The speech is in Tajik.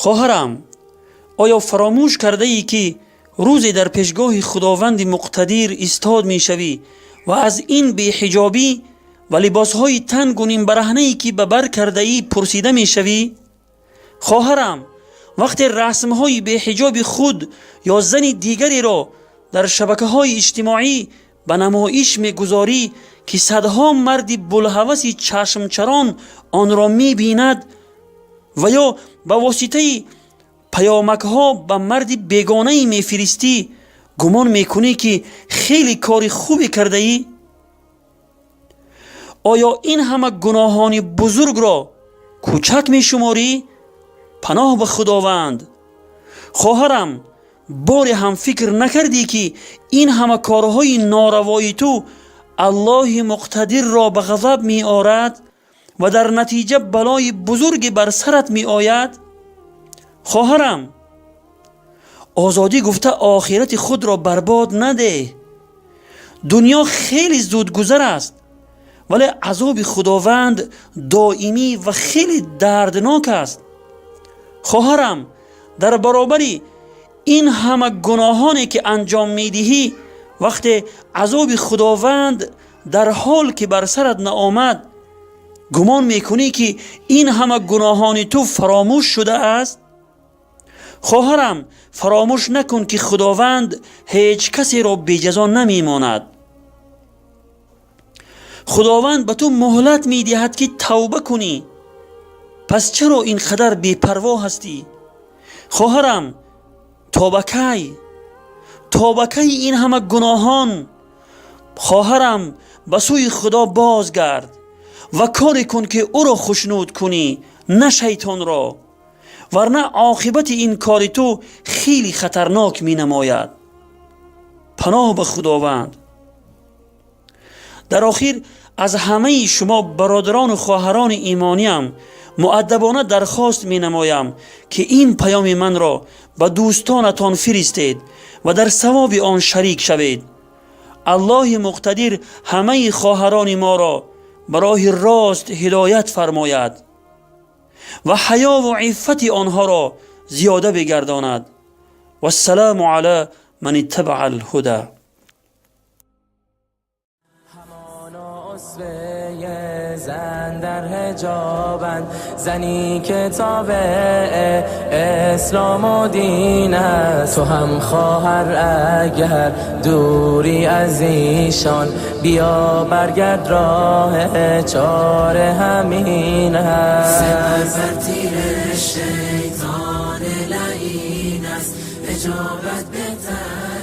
Хоҳарам, оё фаромӯш кардаӣ, ки рӯзе дар пешгоҳи Худованди муқтадир истод мешавӣ ва аз ин беҳиҷобӣ ва либосҳои тангу нимбараҳнае, ки ба бар кардаӣ, пурсида мешавӣ? Хоҳарам, вақте расмҳои беҳиҷоби худ ё зани дигареро дар шабакаҳои иҷтимоӣ ба намоиш мегузорӣ, ки садҳо марди булҳаваси чашмчарон онро мебинад, ва ё ба воситаи паёмакҳо ба марди бегонае мефиристӣ, гумон мекунӣ, ки хеле кори хубе кардаӣ? Оё ин ҳама гуноҳони бузургро кӯчак мешуморӣ? Паноҳ ба Худованд! Хоҳарам, боре ҳам фикр накардӣ, ки ин ҳама корҳои норавои ту Аллоҳи муқтадирро ба ғазаб меорад ва дар натиҷа балои бузурге бар сарат меояд? Хоҳарам, озодӣ гуфта охирати худро барбод надеҳ. Дунё хеле зудгузар аст, вале азоби Худованд доимӣ ва хеле дарднок аст. Хоҳарам, дар баробари ин ҳама гуноҳоне, ки анҷом медиҳӣ, вақте азоби Худованд дар ҳол ки бар сарат наомад, гумон мекунӣ, ки ин ҳама гуноҳони ту фаромӯш шудааст? Хоҳарам, фаромӯш накун, ки Худованд ҳеҷ касеро беҷазо намемонад. Худованд ба ту муҳлат медиҳад, ки тавба кунӣ. Пас чаро ин қадар бепарво ҳастӣ? Хоҳарам, то ба кай, то ба кай ин ҳама гуноҳон? Хоҳарам, ба сӯи Худо бозгард ва коре кун, ки ӯро хушнуд кунӣ, на шайтонро, варна оқибати ин кори ту хеле хатарнок менамояд. Паноҳ ба Худованд! Дар охир аз ҳамаи шумо бародарону хоҳарони имониям муаддабона дархост менамоям, ки ин паёми манро ба дӯстонатон фиристед ва дар савоби он шарик шавед. Аллоҳи муқтадир ҳамаи хоҳарони моро ба роҳи рост ҳидоят фармояд ва ҳаёву иффати онҳоро зиёда бигардонад. Вассалому ала ман иттабаа алҳуда. همانا اسوه زن در حجابند، زنی که تابع اسلام و دین است. تو هم خواهر، اگر دوری از ایشان، بیا برگرد، راه چاره همین است. سپر بر تیر شیطان لعین است، حجابت بهتر.